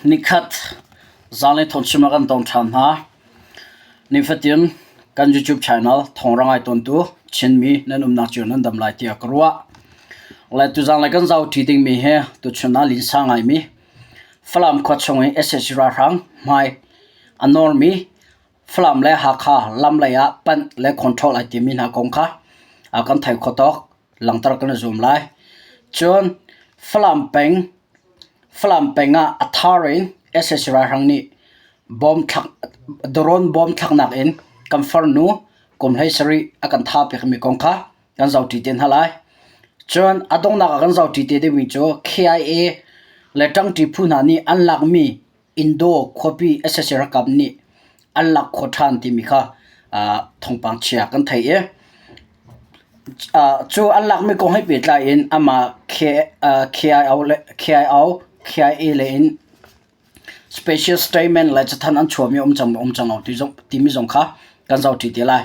Nikhat zaanlei thawngchim ah kan tong ṭhan hna. Nifatin kan YouTube channel thawnghrang ai tawntu Chinmi nan umnak cio nan dam lai tiah ka ruah. Le tuzanlei kan zohṭi dingmi hi tuchun ah linsa ngaimi Falam khua chung i sac ralhrang hmai a nawrmi Falam le Hakha lam lei ah panh le control ai timi hna kong kha kan thei kho tawk langhter kan i zuam lai. Cun Falam peng Falam peng ah a thar in sac ralhrang nih bawm thlak drone bawm thlaknak in kan farnu kum 17 a kan thah piakmi kong kha kan zohṭi te hna lai. Cun a donghnak ah kan zohṭi te dingmi cu KIA le ṭangṭi phu hna nih an lakmi Indo khuapi sac ralkap nih an lak khawh ṭhan timi kha thawngpang chia kan theih i cu an lakmi kong he pehtlai in amah KIO le KIO KIA lei in special statement le cathanh an chuahmi a um cang maw um cang lo ti zong timi zong kha kan zohṭi te lai.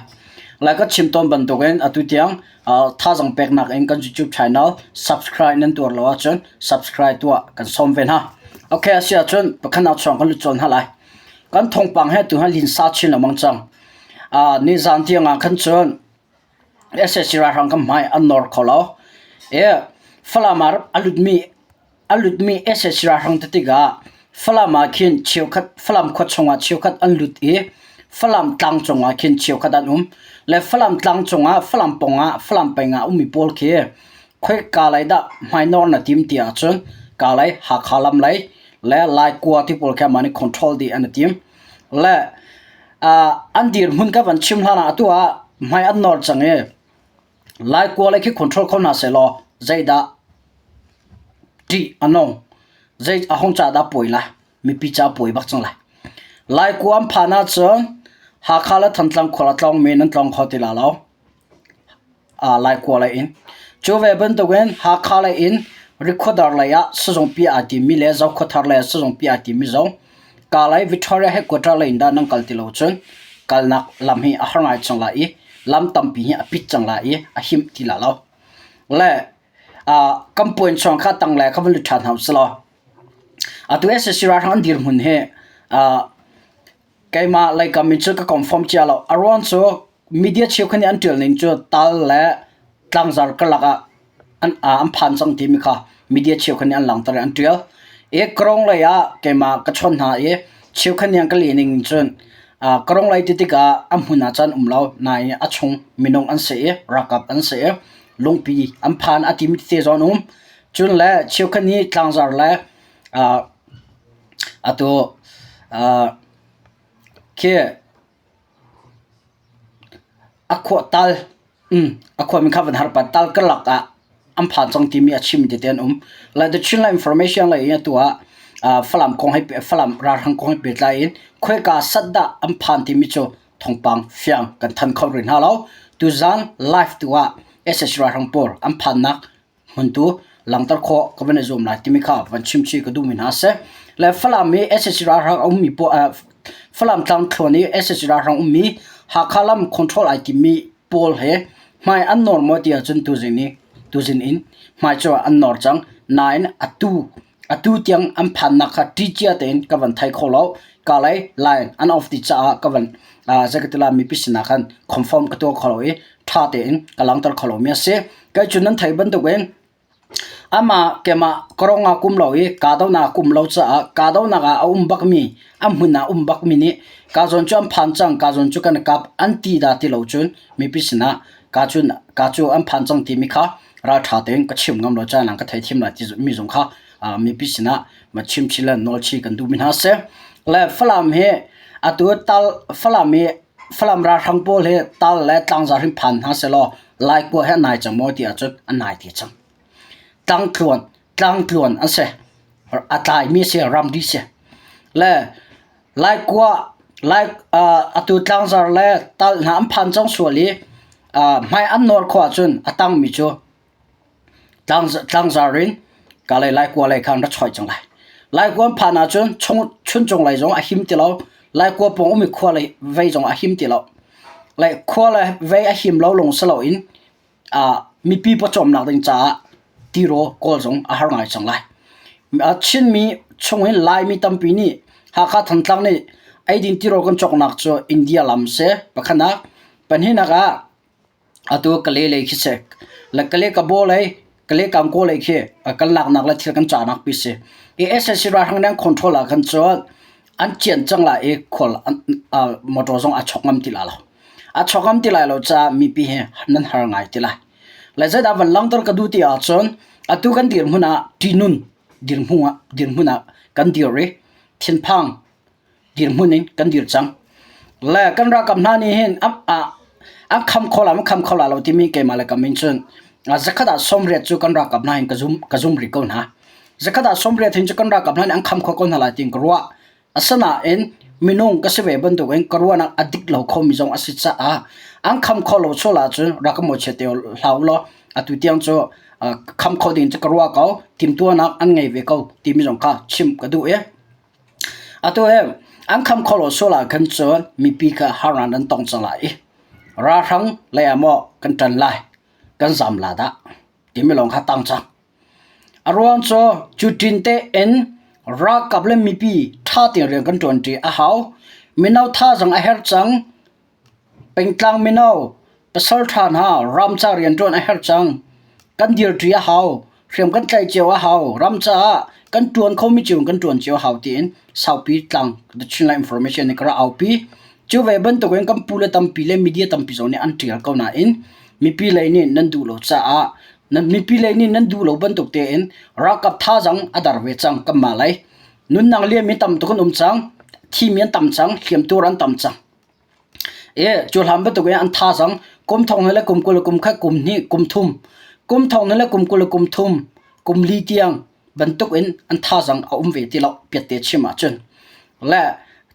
Lai ka chim tawn bantukin atu tiang thazaang peknak in kan YouTube channel subscribe nan tuar lo ahcun subscribe tuah kan sawm ve hna. Okay, a si ahcun pakhatnak chuang kan lut cawn hna lai. Kan thawngpang he tu hi linsa chin lengmang cang. Nizan tiang ah khan cun SAC ralhrang kan hmai an nor kho lo. E Falam ah a lutmi A lutmi sac ralhrang ti tikah Falam ah khin cheukhat Falam khua chungah cheukhat an lut i Falam tlang cungah khin cheukhat an um. Le Falam tlang cungah Falam pawng ah Falam peng ah ummi pawl khi khoika lei dah hmainawr na tim ti ahcun ka lei Hakha lam lei le Laikua ti pawl khi amah nih control dih an i tim. Le an dirhmun ka van chim hlan ah atu ah hmai an nawr cang i Laikua lei khi control kho hna sehlaw zeidah ṭih a nung? Zei a hung ca dah puai lai? Mipi ca puai bak cang lai. Laikua an phan ahcun Hakha le Thantlang khual a tlawngmi nan tlawng kho ti la lo. Laikua lei in. Cu ve bantukin Hakha lei in Rikhuadar lei ah sizungpi aa timi le Zokhawthar lei ah sizungpi aa timi zong Kalay Victoria headquarter lei in dah nan kal ti lo cun kalnak lam hi a har ngai cang lai i lam tampi hi a pit cang lai i a him ti la lo. Le kan puan chuang kha tang le kha van lut ṭhan hna usih law atu SSC ralhrang an dirhmun hi keimah leikam in cun ka confirm cia lo. A ruang cu media cheukhat nih an ṭial ning cu tal le tlangzar karlak ah an phan cang timi kha media cheukhat nih an langhter i an ṭial. I Karong lei ah keimah ka chawnh hna i cheukhat nih an ka leh ning cun Karong lei ti tikah a hmun ah cun um lo nain a chung minung an si i ralkap an si i lungpi an phan a timi tete zong an um. Cun le cheukhat nih tlangzar le atu khi A khuah tal a khuami kha van har pat tal karlak ah an phan cang timi a chim tete an um. Like the Chinland Information lei in atu ah Falam kong he Falam ralhrang kong he pehtlai in khoika sat dah an phan timi cu thawngpang fiang kan thanh kho rih hna lo. Tuzan live tu ah sac ralhrang pawl an phannak hmun tu langhter khawh ka van i zuam lai timi kha van chim chih ka duhmi hna a si. Le Falam i sac ralhrang a ummi pawl Falam tlang thluan i sac ralhrang ummi Hakha lam control ai timmi pawl he hmai an nawr maw ti ahcun tuzing ni tuzing in hmai cu an nawr cang. Nain atu Atu tiang an phannak kha ṭicia tein ka van thei kho lo. Kalay line an off dih caah ka van zeikatila mipi sinah khan confirm ka tuah kho lo i ṭha tein ka langhter kho lomi a si. Kei cu nan theih bantukin amah keimah ka kum lo i kahdohnak a kum lo caah kahdohnak ah a um bakmi a hmun ah um bakmi nih ka zawn cu an phan cang, ka zawn cu kan i kap an ti dah ti lo cun mipi sinah ka cu ka cu an phan cang timi kha ralṭha tein ka chim ngam lo caan ah ka theithiam lai timi zong kha mipi sinah ma chim chin le nawl chih kan duhmi hna si. Le Falam hi atu tal Falam hi Falam ralhrang pawl hi tal le tlangzar hin phan hna selaw Laikua hi a nai cang maw ti ahcun a nai te cang. Tlangtluan tlangtluan an si. A tlaimi si ramri si. Le Laikua Lai atu tlangzar le tal hna an phan cang sual i hmai an nawr khawh ahcun a tangmi cu tlangzar in kalay Laikua lei khan ra choi cang lai. Laikua an phan ahcun chuncung lei zong a him ti lo. Laikua pawng ummi khua lei vei zong a him ti lo. Lai khua le vei a him lo lawng si loin mipi pawcawmnak ding caah tirawl kawl zong a har ngai cang lai. Chinmi chung hin Laimi tampi nih Hakha Thantlang nih eidin tirawl kan cawknak cu India lam si. Pakhatnak. Pahnihnak ah atu Kalay lei khi si. Le Kalay Kabaw lei, Kalay Kangkaw lei khi kan laknak le thil kan cahnak pi si. I SAC ralhrang nih an control ah khan cun an cian cang lai i khual motor zong a chok ngam ti lai lo. A chok ngam ti lai lo caah mipi hi nan har ngai ti lai. Le zeidah van langhter ka duh ti ahcun atu kan dirhmun ah ṭihnun dirhmun ah dirhmun ah kan dir i thinphang dirhmun in kan dir cang. Le kan ralkap hna nih hin an kham kho lai maw kham kho lai lo timi keimah le kam in cun zakhat ah 80 cu kan ralkap hna hin ka zum ka zum rih ko hna. Zakhat ah 80 hin cu kan ralkap hna nih an kham kho ko hna lai tiin ka ruah. Asinain minung ka si ve bantukin ka ruahnak a dik lo khomi zong a si caah an kham kho lo sual ahcun rak ka mawhchiat te hlah u law atu tiang cu kham kho ding cu ka ruah ko, timhtuahnak an ngei ve ko timi zong kha chim ka duh i atu hi an kham kho lo sual ah khan cun mipi kha harnak nan tong cang lai i ralhrang lei ah maw kan ṭan lai, kan zam la dah timi lawng kha tang cang. A ruang cu cutin tein ralkap le mipi ṭha tein rian kan ṭuanṭi a hau. Mino thazaang a herh cang. Pengtlang mino, pasalṭha hna ramca rianṭuan a herh cang. Kan dirṭi a hau. Hriam kan tlaih cio a hau. Ram caah kan ṭuan khomi cio in kan ṭuan cio a hau tiin saupi tlang The Chinland Information nih ka rak aupi. Cu ve bantukin kan pule tampi le media tampi zong nih an ṭial ko nain mipi lei nih nan duh lo caah Mipi lei nih nan duh lo bantuk tein ralkap thazaang a dar ve cang kanmah lei. Nunnak liam mi tam tuk an um cang. Thimi an tam cang. Hliamtuar an tam cang. E, cu hlan bantuk in an thazaang kum thong le kum 20 kum khat kum hnih kum thum kum thong le kum 20 kum thum kum li tiang bantuk in an thazaang a um ve ti lo piatte chim ahcun le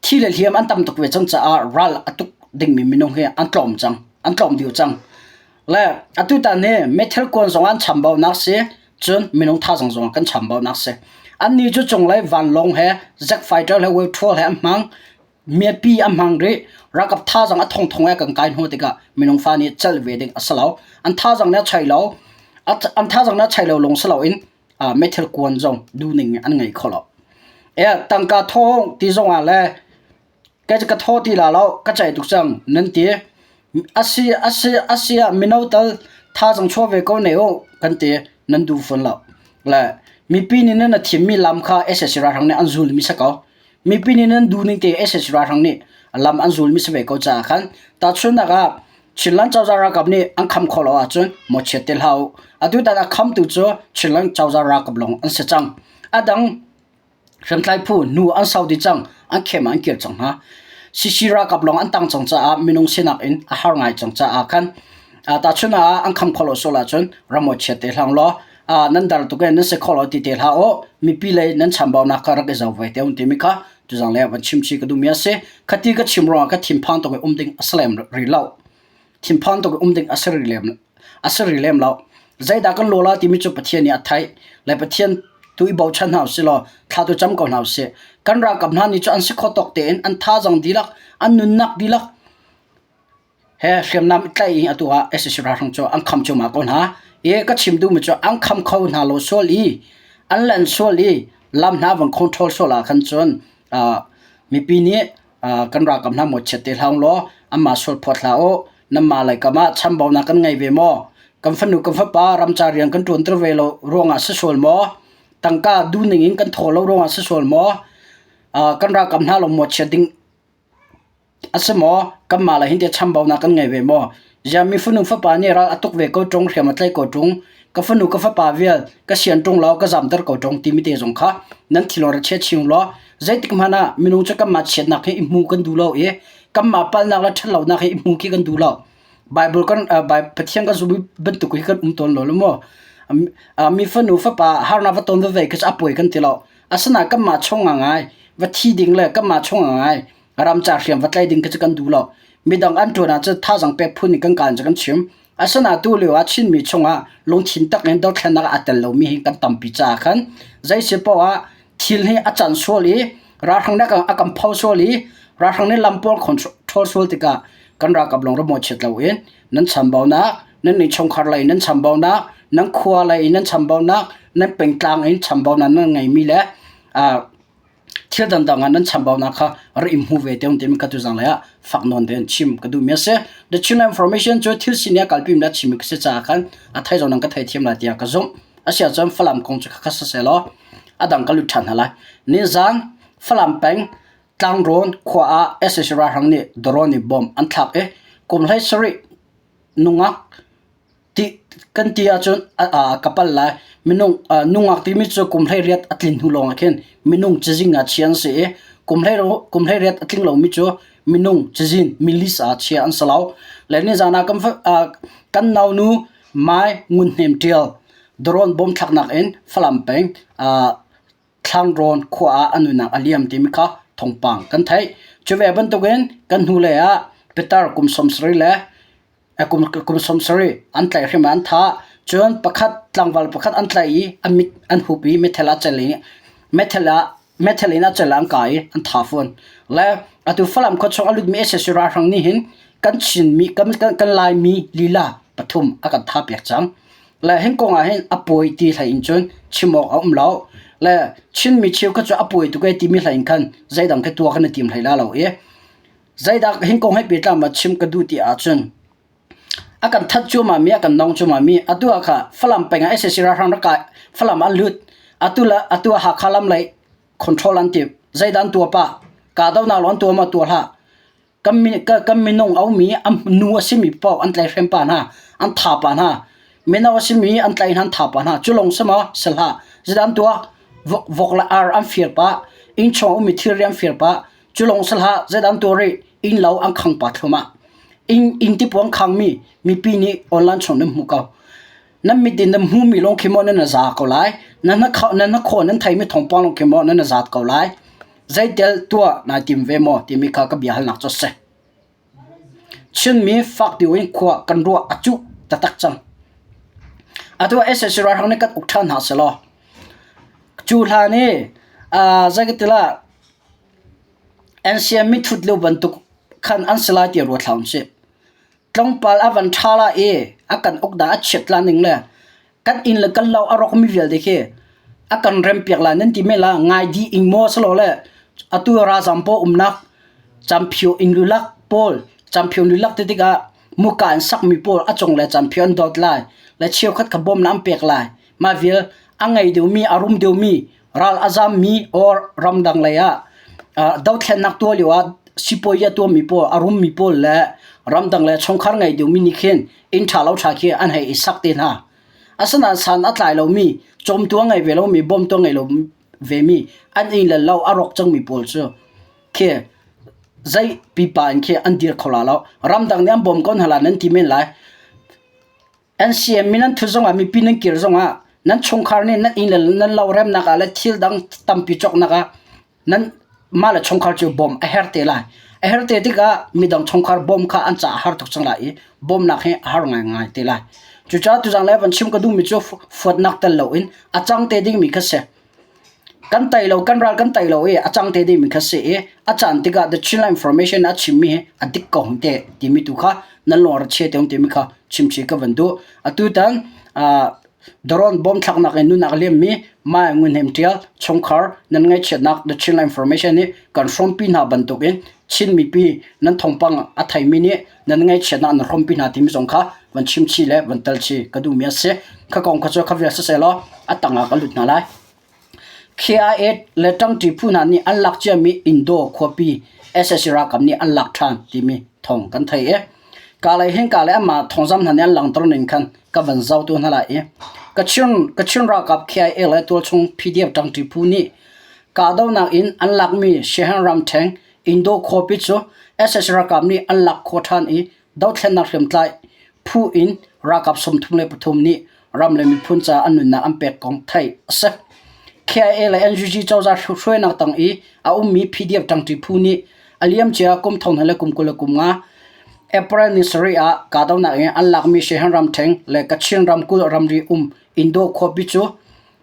thi le hliam an tam tuk ve cang caah ral a tuk dingmi minung hi an tlawm cang an tlawm dih cang Le atutan hi meithal kuan zong an chambaunak si, cun minung thazaang zong kan chambaunak si. Annih cu cunglei vanlawng he jet fighter he wave he an hmang. Miapi an hmang rih. Ralkap thazaang a thongthong he kan kai hnu tikah minung fa nih celh ve ding a si lo. An thazaang nih a chei lo. An thazaang nih a chei lo lawng si loin meithal kuan zong duhning an ngei kho lo. E, tangka thawng ti zong ah le Kei cu ka thaw ti la lo, ka ceih tuk cang, nan ti. Asi, asi, asi ah mino tal thazaang chuah ve ko ne u, kan ti. Nan duh fawn lo. Le mipi nih nan a thimmi lam kha sac ralhrang nih an zulmi si ko. Mipi nih nan duh ning te sac ralhrang nih lam an zulmi si ve ko caah khan tahchunhnak ah Chinland cozah ralkap nih an kham khawh lo ahcun mawchiat te hlah u. Atutan a khamtu cu Chinland cozah ralkap lawng an si cang. A dang Hriamtlai phu hnu an sau dih cang, an khem ah an kir cang hna. CC ralkap lawng an tang cang caah minung sinak in a har ngai cang caah khan tahchun ah an kham kho lo sual ahcun ram chiat te hlang law nan dar tuk e nan si kho lo ti te hlah u mipi lei nan chambaunak kha rak i zoh ve te un timi kha tuzang le van chim chi ka duhmi a si. Khati ka chim ruangah ka thinphang tuk i um ding a si lem rih lo. Thinphang tuk i um ding a si rih lem a si rih lem lo. Zeidah kan law la timi cu Pathian nih a theih. Le Pathian tu i bochan hna usih law thla tu cam ko hna usih. Kan ralkap hna nih cu an si kho tawk tein an thazaang dihlak, an nunnak dihlak he hriamnam i tlaih in atu ah sac ralhrang cu an kham cuahmah ko hna. I ka chim duhmi cu an kham kho hna lo sual i an lanh sual i lam hna van control sual ah khan cun mipi nih kan ralkap hna mawchiat te hlah law anmah sual phawt hlah u. Nanmah lei kam ah chambaunak kan ngei ve maw? Kan fanu kan fapa ramca rian kan ṭuanter ve lo ruangah si sual maw? Tangka duhning in kan thaw lo ruangah si sual maw? Kan ralkap hna lawng mawchiat ding a si maw? Kanmah le hin teh chambaunak kan ngei ve maw? Ziah mi fanu fapa nih ral a tuk ve ko ṭung, hriam a tlaih ko ṭung, ka fanu ka fapa vial ka sian ṭung lo, ka zamter ko ṭung timi te zong kha nan thilawr a chia chin law zeitik hmanh ah minung cu kanmah chiatnak hi i hmu kan duh lo i kanmah palnak le ṭhatlonak hi i hmu khi kan duh lo. Bible kan Pathian kan zumh bantuk hi kan um tawn lo maw? Mi fanu fapa harnak va ton veve khi cu a puai kan ti lo. Asinain kanmah chung ngai va thi ding le kanmah chung ngai ramcar hriam va tlai ding khi cu kan duh lo. Midang an ṭuan ahcun thazaang pek phun in kan kaan cu kan chim. Asinain tu lio ah Chinmi chungah lungthin tak in dothlennak ah aa tel lomi hi kan tampi caah khan zei si paoh ah thil hi a can sual i ralhrang nih a kan pho sual i ralhrang nih lam pawl control sual tikah kan ralkap lawng ram chiat loin nan chambaunak Nan innchungkhar lei nan chambaunak, nan khua lei in nan chambaunak, nan pengtlang in chambaunak nan ngeimi le thil dangdang ah nan chambaunak kha rak i hmu ve te timi kha tuzang lei ah fak nawn tein chim ka duhmi a si. The Chin Information cu thil sining a kalpi mi le a chimmi ka si caah khan a thei zong nan ka theithiam lai tiah ka zumh. Asiahcun Falam kong cu khakha siseh a dang ka lut ṭhan hna lai. Nizan Falam peng Tlangrawn khua ah sac ralhrang nih drone in bomb an thlak i kum 17 nungak ti kan ti ahcun ka palh lai. Minung nungak timi cu kum 18 a tlin hnu lawng ah khin minung cazin ah chia an si i kum 18 a tling lomi cu minung cazin milis ah chia an si lo. Le nizan ah kan naunu Mai Ngun Hnem Ṭial drone bomb thlaknak in Falam peng Thlangrawn khua ah a nunnak a liam timi kha thawngpang kan theih. Cu ve bantukin kan hnulei ah Peter kum 70 le kum 70 an tlaih hrim ah an thah. Cun pakhat tlangval pakhat an tlaih i a mit an hup i meithal ah cel i meithal ah meithal in a cel ah an kai i an thah fawn. Le atu Falam khuachung a lutmi sac ralhrang nih hin kan Chinmi kan kan Laimi lila pathum a kan thah piak cang. Le hin kong ah hin a pawi ti hlei in cun chim awk a um lo. Le Chinmi cheukhat cu a pawi tuk e timi hlei in khan zeidang khi tuah kan i tim hlei la lo i zeidah hin kong he pehtlai ma chim ka duh ti ahcun a kan that cuahmah mi a kan nong cuahmah mi atu ah kha Falam peng ah sac ralhrang rak kai Falam an lut atu le atu ah Hakha lam lei control an timh zeidah an tuah pah kahdohnak lawng an tuah maw tuah hlah Kan minung a ummi nu a simi paoh an tlaihhrem pah hna, an tha pah hna. Mino a simi an tlaih hna, an tha pah hna. Cu lawng si maw? Si hlah. Zeidah an tuah? Vok le ar an fir pah. Innchung a ummi thilri an fir pah. Cu lawng si hlah. Zeidah an tuah rih? Innlo an khang pah thluahmah. Inn tipuang khangmi mipi nih online chung nan hmuh ko. Nan mit in nan hmuhmi lawng khi maw nan i za ko lai? Nan hnakhaw nan theimi thawngpang lawng khi maw nan i zat ko lai? Zeitel tuah nai tim ve maw timi kha ka bia halnak cu a si. Chinmi fak deuh in khua kan ruah a cuh taktak cang. Atu ah sac ralhrang nih kan uk ṭhan hna selaw cu hlan i zeikatilah NCM mithut lio bantuk khan an si lai ti ruat hlah usih. Tlawmpal a van ṭha lai i a kan uk dah a chiat la ning le kan inn le kan lo a rawkmi vialte khi a kan rempiak lai nan ti men la ngai dih ing maw silole atu ralzam pawl umnak camphio inn lulak pawl camphio lulak ti tikah muka in sakmi pawl a cung le camphio an dawt lai le cheukhat kha bawmnak an pek lai mah vial a ngei deuhmi a rum deuhmi ral a zammi or ramdang lei ah dothlennak tuah lio ah sipuazi a tuahmi pawl a rummi pawl le ramdang le chungkhar ngei deuhmi nih khin inn ṭha lo ṭha khi an hei i sak te hna. Asinain san a tlai lomi, cawmtu a ngei ve lomi, bawmtu a ngei lo vemi, an inn le lo a rawk cangmi pawl cu khi zei pipa in khi an dir kho la lo. Ramdang nih an bawm ko hna la nan ti men lai. NCM mi nan thut zongah mipi nan kir zongah nan chungkhar nih nan inn le nan lo remnak ah le thil dang tampi cawknak ah nan mah le chungkhar cu bawm a herh te lai. A herh te tikah midang chungkhar bawm kha an caah a har tuk cang lai i bawmnak hi a har ngaingai te lai. Cucaah tuzang le van chim ka duhmi cu fuatnak tel loin a cang te dingmi kha si. Kan tei lo, kan ral kan tei lo i a cang te dingmi kha si i a caan tikah The Chinland Information a chimmi hi a dik ko hung te timi tu kha nan lung a ra chia te hung timi kha chimchih ka van duh. Atutan drone bom thlaknak in nunak liammi Mai Ngun Hnem Ṭial chungkhar nan ngaihchiatnak The Chinland Information nih kan hrawmpi hna bantukin Chin mipi nan thawngpang a theimi nih nan ngaihchiatnak nan hrawmpi hna timi zong kha van chimchih le van telchih ka duhmi a si. Kha kong kha cu kha vial siseh law a tangah ka lut hna lai. KIA le ṭangṭi phu hna nih an lak ciami Indo khuapi sac ralkap nih an lak ṭhan timi thawng kan thei i Kalay hin Kalay amah thawngzam hna nih an langhter ning khan ka van zohtu hna lai i Kachin, Kachin ralkap KIA le tualchung PDF ṭangṭi phu nih kahdohnak in an lakmi Shehan ramṭheng Indo khuapi cu sac ralkap nih an lak khawh ṭhan i dothlennak hriamtlai phu in ralkap 33 nih ram le miphun caah an nunnak an pek kong theih a si. KIA le NUG cozah hruainak tang i a ummi PDF ṭangṭi phu nih a liamcia kum thong hna le kum 25 April ni sarih ah kahdohnak in an lakmi Shehan ramṭheng le Kachin ramkulh ramri um Indo khuapi cu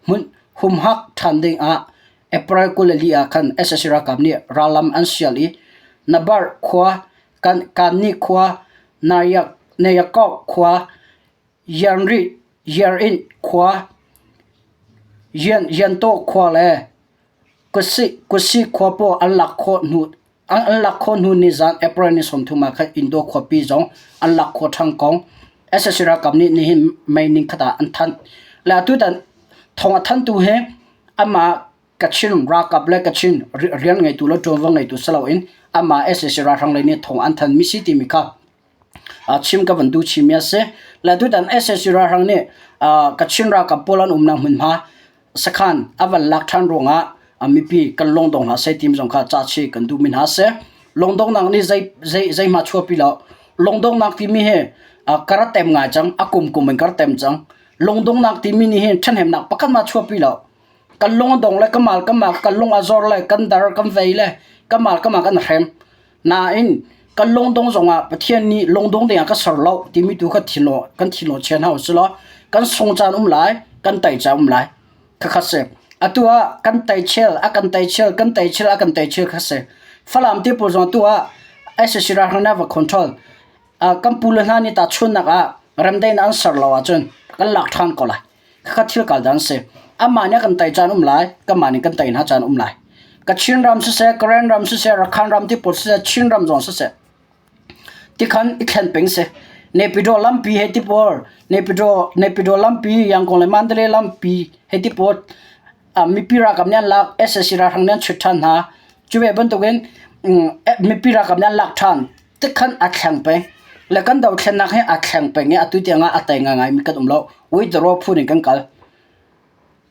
hmun humhak ṭhan ding ah April 24 ah khan sac ralkap nih rallam an sial i Nabar khua, Kanni khua, Nayakok khua. Yanrih Yarinh khua, Yantaw khua le Kusi khua pawl an lak khawh hnu an lak khawh hnu nizaan April ni 30 ah khan Indo khuapi zong an lak khawh ṭhan kong sac ralkap nih nihin May nikhat ah an thanh. Le atutan thawng a thanhtu hi amah Kachin ralkap le Kachin rian ngeitu le ṭuanvo ngeitu si loin amah sac ralhrang lei nih thawng an thanhmi si timi kha chim ka van duh chihmi a si. Le tutan sac ralhrang nih Kachin ralkap pawl an umnak hmunhma sakhan a van lak ṭhan ruangah mipi kan lungdong hna seh ti zong kha ca chih kan duhmi hna a si. Lungdonghnak nih zei zei zeihmah chuahpi lo. Lungdonghnak timi hi ka rat tem ngai cang, a kum kum in ka rat tem cang. Lungdonghnak timi nih hin ṭhahnemnak pakhat mah chuahpi lo. Kan lung a dong le kan mal kan mah kan lung a zor le kan dar kan vei le kan mal kan mah kan hrem. Nain kan lungdong zongah Pathian nih lungdong ding ah ka ser lo timi tu kha thinlung kan thinlung chia hna usih law kan sung caan um lai, kan tei caan um lai. Khakha si. Atu ah kan tei chel, a kan tei chel, kan tei chel, a kan tei chel kha si. Falam ti pawl zong atu ah SAC ralhrang nih a va control. Kan pu le hna nih tahchunhnak ah remdaihnak an ser lo ahcun kan lak ṭhan ko lai. Khakha thil kal dan si. Amah nih a kan tei caan um lai, kanmah nih kan tei hna caan um lai. Kachin ram siseh, Karen ram siseh, Rakhan ram ti pawl siseh, Chin ram zong siseh, tikhan i thlen peng si. Naypyidaw lampi he ti pawl, Naypyidaw, Naypyidaw lampi, Yangon le Mandalay lampi he ti pawl, mipi ralkap nih an lak, sac ralhrang nih an chut ṭhan hna. Cu ve bantukin mipi ralkap nih an lak ṭhan. Tikhan a thleng peng. Le kan dothlennak hi a thleng peng i atu tiang ah a tei ngaingaimi kan um lo. Withdraw phun in kan kal.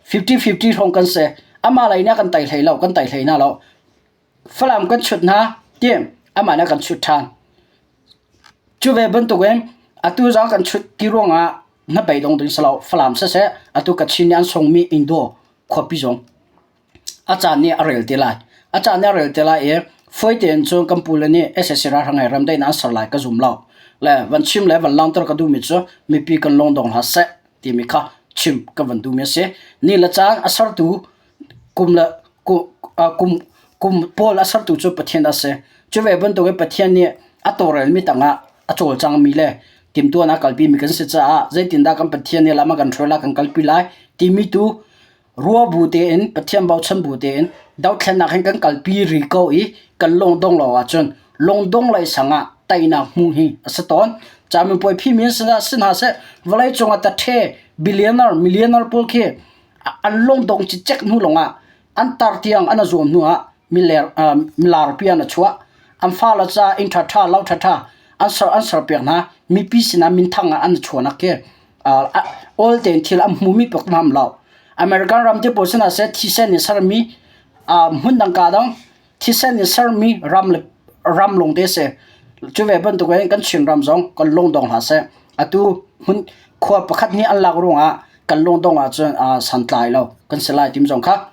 50-50 hrawng kan si. Amah lei nih a kan tei hlei lo, kan tei hlei hna lo. Falam kan chut hna ti amah nih a kan chut ṭhan. Cu ve bantukin atu zong kan chut ti ruangah hnabei dong ding si lo. Falam siseh, atu Kachin nih an sungmi Indo khuapi zong a caan nih a rel te lai. A caan nih a rel te lai i fawi tein cun kan pule nih sac ralhrang he remdaihnak an ser lai ka zum lo. Le van chim le van langhter ka duhmi cu mipi kan lungdong hlah seh timi kha chim ka van duhmi a si. Ni le caan a sertu kum le kum kum pawl a sertu cu Pathian a si. Cu ve bantukin Pathian nih a tawlrelmi tangah a cawlcangmi le timhtuahnak a kalpimi kan si caah zeitindah kan Pathian nih lam a kan hruai lai kan kalpi lai timi tu Rua bu tein Pathian bochan bu tein dothlennak hin kan kalpi rih ko i kan lungdong lo ahcun lungdong lei sang ah teinak hmuh hi a si tawn. Camipuai phimi in si hna seh vawleicung ah tathe billionaire millionaire pawl khi an lungdong cicek hnu lawngah an tar tiang an zuam hnu ah milar pi an chuah. An fale ca inn ṭhaṭha lo ṭhaṭha an ser an serpiak hna. Mipi sinah minthang ah an chuahnak khi awl tein thil an hmumi pak hna lo. American ram te pawl sinah seh thisen in sermi hmun dang ka dang thisen in sermi ram le ram lawng te si. Cu ve bantuk in kan Chin ram zong kan lungdong hlah seh. Atu hmun khua pakhat nih an lak ruangah kan lungdong ahcun santlai lo kan si lai tim zong kha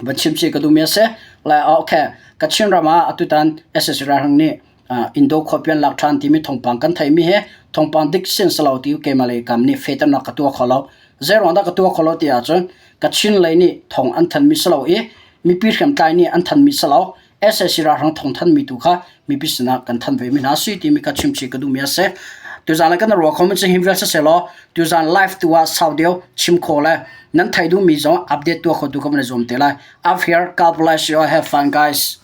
van chim chih ka duhmi a si. Le okay, Kachin ram ah atutan sac ralhrang nih Indo khuapi an lak ṭhan timi thawngpang kan theihmi hi thawngpang dik sin si lo ti keimah lei kam nih fehternak ka tuah kho lo. Zei ruang dah ka tuah kho lo ti ahcun Kachin lei nih thawng an thanmi si lo i mipi hriamtlai nih an thanmi si lo. Sac ralhrang thawng thanmi tu kha mipi sinah kan thanh vemi hna si timi kha chimchih ka duhmi a si. Tuzaan le kan ruah kho mi cu hi vial siselaw tuzaan live tu ah sau deuh chim kho le nan theih duhmi zong update tuah kho tu ka van i zuam te lai. Up here, God bless you. Have fun guys.